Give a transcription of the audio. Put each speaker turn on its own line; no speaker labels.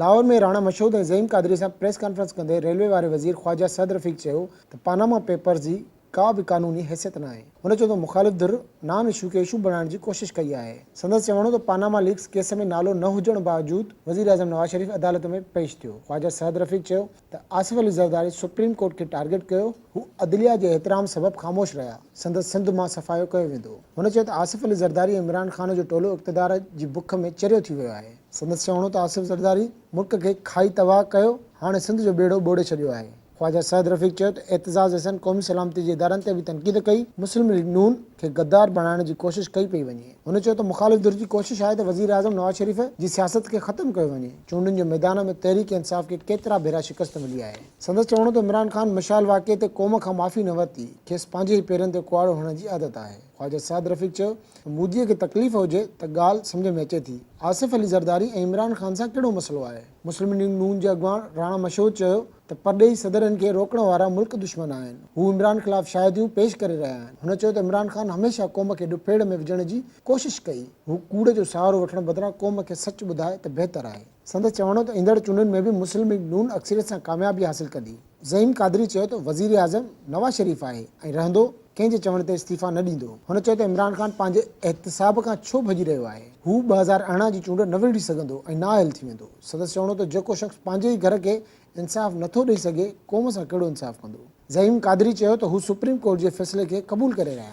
لاهور ۾ راڻا مشهود ۽ زعيم قادري سان press conference ڪندي railway واري وزير خواجه سعد رفيق چيو ته پاناما پيپرز جي ڪا به قانوني حيثيت ناهي. هن چيو ته مخالف ڌر نان اشو کي اشو بڻائڻ جي ڪوشش ڪئي آهي. سندس چوڻ هو ته پاناما ليڪس ڪيس ۾ نالو نه هجڻ باوجود وزيراعظم نواز شريف عدالت ۾ پيش ٿيو. خواجه سعد رفيق چيو ته آصف علي زرداري سپريم ڪورٽ کي ٽارگيٽ ڪيو، هو عدليه جي احترام سبب خاموش رهيا، سندس سنڌ مان صفايو ڪيو ويندو. هن چيو ته آصف علي زرداري ۽ عمران خان جو ٽولو اقتدار جي بک ۾ چريو ٿي ويو آهي. سندس چوڻ هو ته آصف زرداري ملڪ کي کائي تباهه ڪيو، هاڻي سنڌ جو ٻيڙو ٻوڙي ڇڏيو آهي. خواجه سعد رفيق چيو ته اعتزاز احسن قومي سلامتي جي ادارن تي به تنقيد ڪئي، مسلم ليگ نون کي غدار بڻائڻ جي ڪوشش ڪئي پئي وڃي. هن چيو ته مخالف ڌر جي ڪوشش آهي ته وزيراعظم نواز شريف جي سياست کي ختم ڪيو وڃي، چونڊن جي ميدان ۾ تحريڪ انصاف کي ڪيترا ڀيرا شڪست ملي آهي. سندس چوڻ هو ته عمران خان مشعال واقعي تي قوم کان معافي نه ورتي، کيس پنهنجي ئي پيرن تي ڪهاڙو هڻڻ جي عادت آهي. خواجه سعد رفيق چيو ته مودي کي تڪليف هجي ته ڳالهه سمجهه ۾ اچي ٿي، آصف علي زرداري ۽ عمران خان سان ڪهڙو مسئلو آهي؟ مسلم ليگ نون جي اڳواڻ راڻا مشهود چيو ته پرڏيهي صدرن کي روڪڻ وارا ملڪ دشمن آهن، هو عمران خلاف شاهديون پيش ڪري رهيا آهن. هن چيو ته عمران خان هميشه قوم کي ڏڦيڙ ۾ وجهڻ جي ڪوشش ڪئي، هو ڪوڙ جو سهارو وٺڻ بدران قوم کي سچ ٻڌائي ته بهتر آهي. سندس چوڻ هو ته ايندڙ چونڊن ۾ به مسلم ليگ نون اڪثريت سان ڪاميابي حاصل ڪندي. زعيم قادري چيو ته وزيراعظم نواز شريف آهي ۽ رهندو، ڪنهن جي چوڻ تي استعيفيٰ نه ڏيندو. هن چيو ته عمران خان پنهنجي احتساب کان ڇو ڀڄي رهيو آهي؟ هو 2018 جي چونڊ نه وڙهي سگهندو ۽ نااهل ٿي ويندو. سندس چوڻ هو ته جيڪو شخص پنهنجي ئي گهر کي انصاف نٿو ڏئي سگهي، قوم سان ڪهڙو انصاف ڪندو؟ زعيم قادري چيو ته هو سپريم ڪورٽ جي فيصلي کي قبول ڪري رهيا آهن.